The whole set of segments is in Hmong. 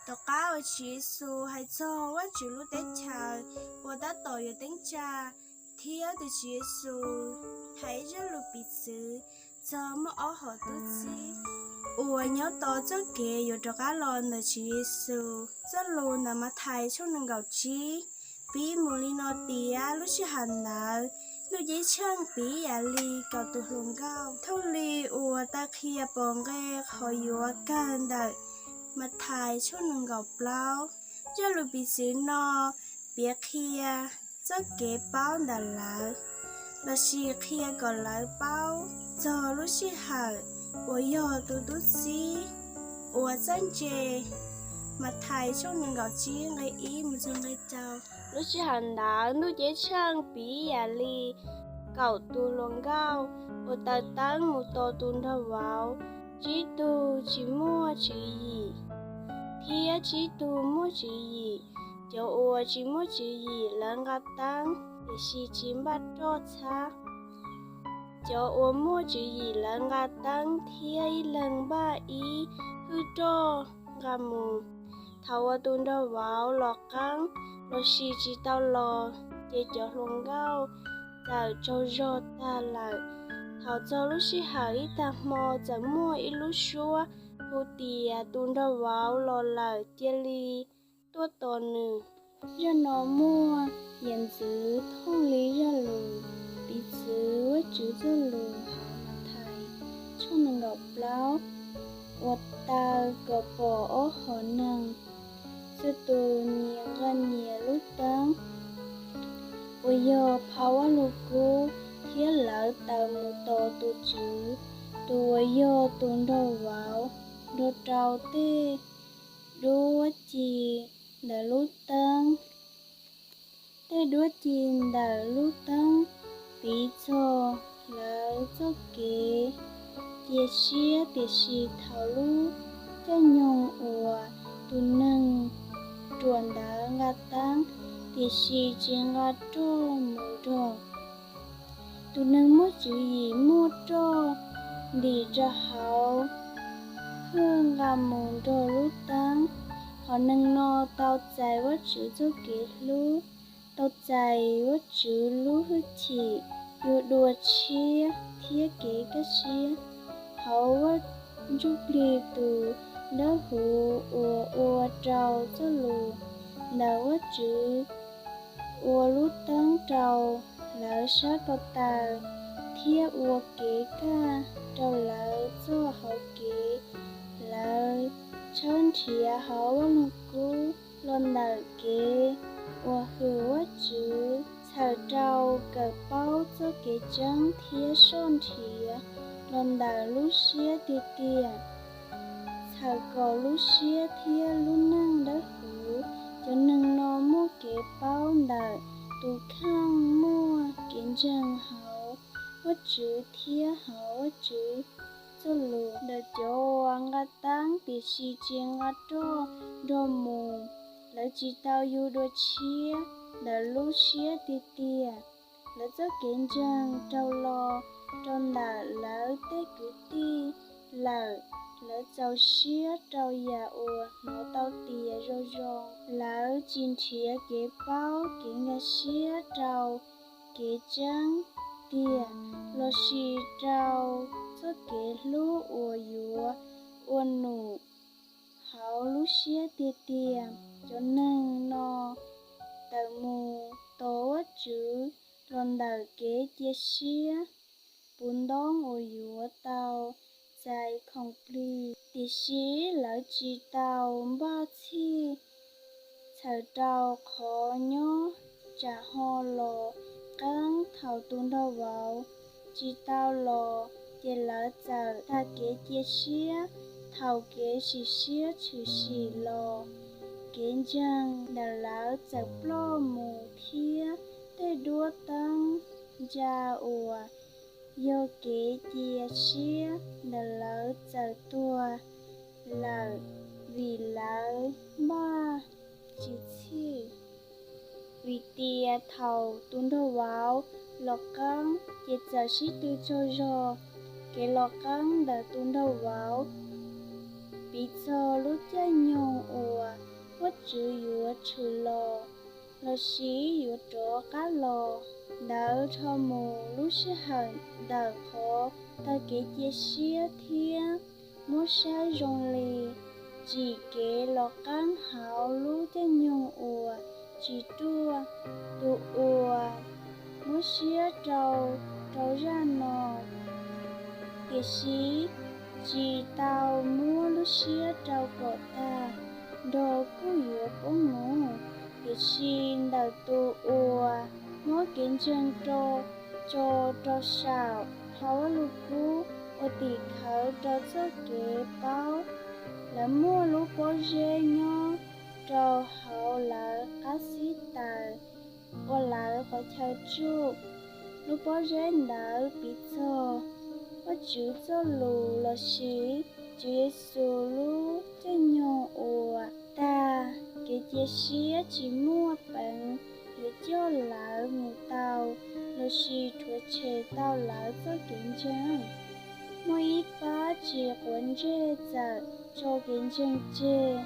Tom qab uas Tswv Yexus hais txog Vajtswv lub teb chaws uas tab tom yuav teeb tsa, thiab tus Tswv Yexus hais zaj lus piv txwv txog muaj ob hom tub txib uas nyob tos txoj kev yuav rov qab los ntawm Tswv Yexus. Txoj lus ntawm Mathais tshooj nees nkaum tsib piv mus li no tias: Lub sij hawm ntawd, Ntuj Ceeb tsheej piv ib yam li kaum tus hluas nkauj. Thooj li uas taw qhia pom nqe qhov yuav kawg ntawm Mathais tshooj nees nkaum plaub. Zaj lus piv txwv no piav qhia txoj kev paub ntawm lawv, lossis qhia kom lawv paub txog lub sij hawm uas yog tus tub txib uas txawj ntse. Mathais tshooj nees nkaum tsib nqe ib mus txog nqe rau. Lub sij hawm ntawd, Ntuj Ceeb tsheej piv ib yam li kaum tus hluas nkauj uas taws teeb mus tos tus nraug vauv. Tsib tug tsis muaj tswv yim, thiab tsib tug muaj tswv yim. Cov uas tsis muaj tswv yim lawv nqa teeb, tiam sis tsis npaj roj txhab. Cov uas muaj tswv yim lawv nqa teeb thiab ib leeg npaj ib hwj roj nqa mus. Thaum uas tus nraug vauv los qeeb lossis tsis tau los, ces cov hluas nkauj txawm tsaug zog tag lawm. Thaum txog lub sij hawm ib tag hmo, txawm muaj ib lub suab hu tias, Tus nraug vauv los lawm, cia li tuaj tos nws. Zaj no muaj yam ntxwv thooj li zaj lus piv txwv Vajtswv txoj lus hauv Mathais tshooj nees nkaum plaub uas taw kom pom ob hom neeg. Txhua tus nyias nqa nyias lub teeb uas yog phau Vaj Lug Kub, thiab lawv taws mus tos tus Tswv, tus uas yog tus nraug vauv, nrog rau tej duab ci ntawm lub teeb. Tej duab ci ntawm lub teeb piv txog lawv txoj kev cia siab, tiam sis thaum lub caij nyoog uas tus neeg ruam ntawd nqa teeb, tiam sis tsis nqa roj mus nrog, tus neeg muaj tswv yim muaj roj ntim rau hauv hwj nqa mus nrog lub teeb. Hom neeg no tau txais Vajtswv txoj kev hlub, tau txais Vajtswv lub hwj chim, yug dua tshiab thiab kev kaj siab hauv Vaj Ntsuj Plig tus Dawb Huv uas ua rau txoj lus ntawm Vajtswv ua lub teeb rau lawv sab ko taw thiab ua kev kaj rau lawv txoj hau kev. Lawv tshawb nrhiav hauv Vaj Lug Kub los ntawm kev uas hwm Vajtswv, txhawm rau kawm paub txoj kev tseeb thiab soj nrhiav los ntawm lub siab tiag tiag, txhawm kom lub siab thiab lub neej dawb huv. Cov neeg no muaj kev paub ntawm tus kheej muaj kev ntseeg hauv Vajtswv thiab hauv Vajtswv txoj lus. Ntawm cov uas nqa teeb tiam sis tsis nqa roj nrog mus, lawv tsis tau yug dua tshiab ntawm lub siab tiag tiag. Lawv txoj kev ntseeg raug los rau ntawm lawv tej kwv tij lawm. Lawv txaus siab rau yam uas hnov tau tias zoo zoo. Lawv tsis nrhiav kev paub, kev nkag siab rau kev tseeb tiag, lossis rau txoj kev hlub uas yuav ua num hauv lub siab tiag tiag. Cov neeg no tawm mus tos Vajtswv los ntawm kev cia siab puv ntoob uas yuav tau txais khoom plig, tiam sis lawv tsis tau npaj txhij, txhawm rau qhov nyob tsam ho los qeeb thaum tus nraug vauv tsis tau los, ces lawv txawm tag kev cia siab thaum kev sim siab tshwm sim los. Kev ntseeg ntawm lawv txawm ploj mus thiab tej duab teeb ntsa uas yog kev cia siab ntawm lawv txawm tuag lawm vim lawv npaj tsis txhij. Vim tias thaum tus nraug vauv los qeeb ces txawm sib tw tsaug zog. Kev los qeeb ntawm tus nraug vauv Piv txog lub caij nyoog uas Vajtswv yuav tshwm los lossis yuav rov qab los ntawd dhau mus lub sij hawm ntawm qhov taug kev cia siab thiab muab saib zoo li tsim kev los qeeb hauv lub caij nyoog uas tsis ruaj. Tus uas muab siab rau rau zaj no, tiam sis tsis tau muab lub siab rau kom tag nrho kuj yuav poob mus. Tiam sis ntawm tus uas muab kev ntseeg tso rau saum hauv Vajluskub ua tim khawv rau txoj kev paub, lawv muaj lub pob zeb nyob rau hauv lawv qab xib taws ua lawv qhov chaw tsuj. Lub pob zeb ntawd piv txog Vajtswv txoj lus lossis Tswv Yexus lub caij nyoog uas tag kev cia siab tsis muaj peev yuav coj lawv mus tau lossis rhuav tshem tau lawv txoj kev ntseeg. Muaj ib pab tsis quav ntsej txawm tso kev ntseeg tseg,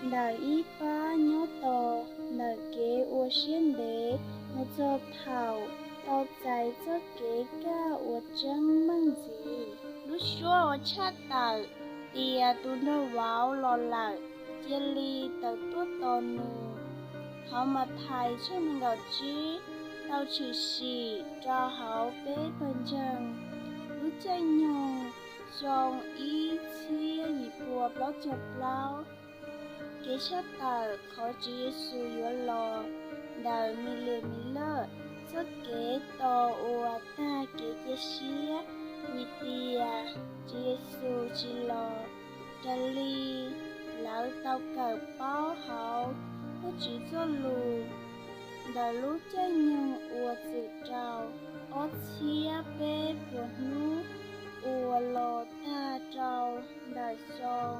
ntawm ib pab nyob tos ntawm kev ua siab ntev mus txog thaum tau txais txoj kev kaj uas tseeb meej ntxiv. Lub suab uas tshaj tawm tias tus nraug vauv los lawm, cia li tawm tuaj tos nws hauv Mathais tshooj nees nkaum tsib tau tshwm sim rau hauv peb pawg ntseeg lub caij nyoog xyoo ib txhiab yim pua plaub caug plaub. Kev tshaj tawm qhov Tswv Yexus yuav los ntawm Milias Milaj txoj kev tos uas tag kev cia siab vim tias Tswv Yexus tsis los raws li lawv tau kawm paub hauv Vajtswv txoj lus ntawm lub caij nyoog uas txwm rau ob txhiab peb puas hnub uas los tag rau ntawm xyoo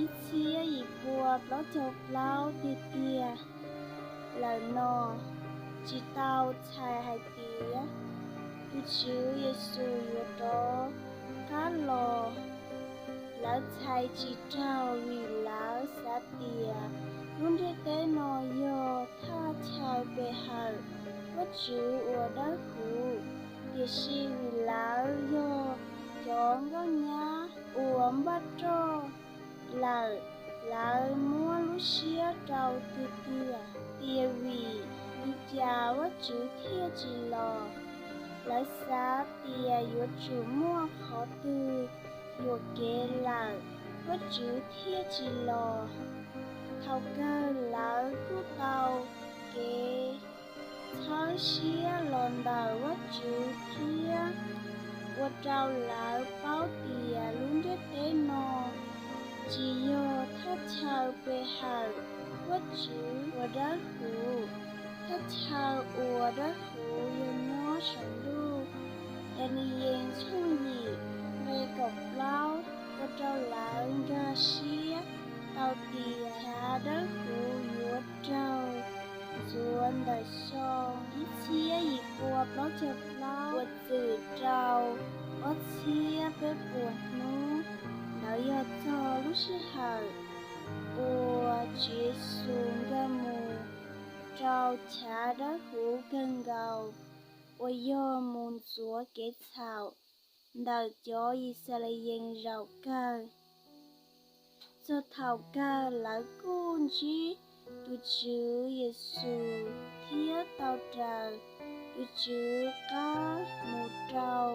ib txhiab yim pua plaub caug plaub tiag tiag lawm no, tsis tau txhais hais tias tus Tswv Yexus yuav rov qab los. Lawv txhais tsis raug vim lawv xav tias lub ntiaj teb no yog thaj chaw pe hawm Vajtswv uas dawb huv, tiam sis vim lawv yog cov nkauj nyab uas npaj roj lawm, lawv muab lub siab rau tiag tiag tias vim li cas Vajtswv thiaj tsis los. Lawv xav tias yuav tsum muaj qhov twg yuam kev lawm Vajtswv thiaj tsis los. Thaum kawg lawv kuj tau kev txhawb siab los ntawm Vajtswv thiab ua rau lawv paub tias lub ntiaj teb no tsis yog thaj chaw pe hawm Vajtswv uas dawb huv. Thaj chaw uas dawb huv yog nyob saum ntuj. Daniyees tshooj yim nqe kaum plaub ua rau lawv nkag siab tau tias chav dawb huv yuav raug ntxuav ntawm xyoo ib txhiab yim pua plaub caug plaub uas txwm rau ob txhiab peb puas hnub. Ntawd yog txog lub sij hawm uas Tswv Yexus nkag mus rau chav dawb huv kawg nkaus uas yog mus ntxuav kev txhaum ntawm cov Yixalayees zaum kawg. Txog thaum kawg lawv kuj ntsib tus Tswv Yexus thiab tau raws tus Tswv qab mus rau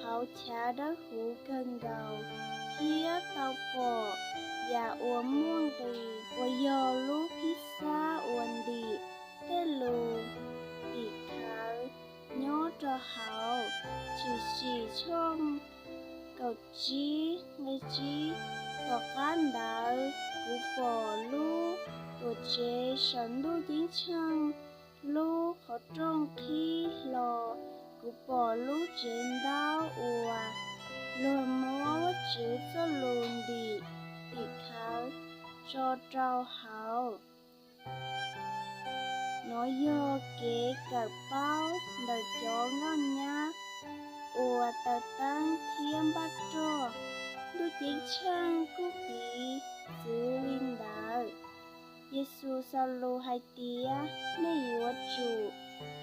hauv chav dawb huv kawg nkaus thiab tau pom yam uas muaj nqis uas yog lub phij xab uas ntim tej lus tim khawv nyob rau hauv Tshwm Sim tshooj kaum tsib nqe tsib: Tom qab ntawd kuv pom lub Tuam Tsev saum ntuj ceeb tsheej, lub qhov rooj qhib hlo, kuv pom lub Tsevntaub uas luag muab Vajtswv txoj lus ntim tim khawv tso rau hauv. Nov yog kev kawm paub ntawm cov nkauj nyab uas taws teeb thiab npaj roj. Tus ceev tsheej kuj piv txwv li ntawd. Yexus xaus lus hais tias, nej yuav tsum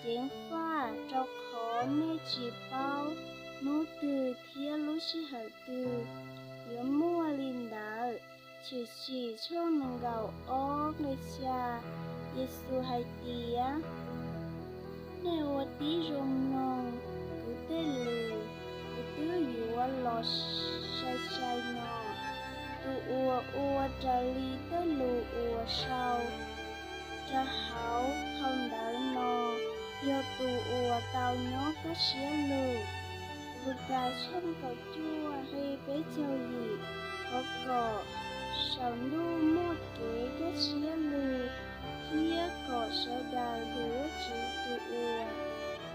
ceev faj, rau qhov nej tsis paub hnub twg thiab lub sij hawm twg yuav muaj li ntawd. Tshwm Sim tshooj nees nkaum ob nqe xya, Yexus hais tias, nej ua tib zoo mloog kuv tej lus, kuv twb yuav los sai sai no. Tus uas ua raws li tej lus uas sau rau hauv phau ntawv no yog tus uas tau nyob kaj siab lug. Lukas tshooj kaum cuaj nqe peb caug yim, thov kom saum ntuj muaj kev kaj siab lug thiab kom sawv daws hlub Vajtswv tus uas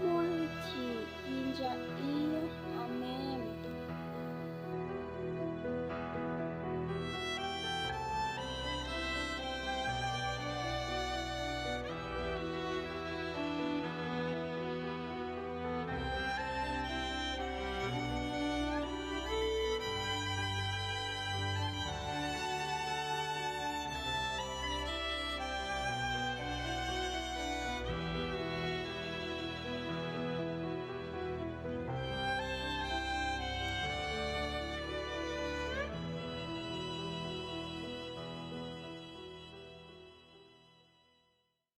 muaj hwj chim ci ntsa iab. Amees.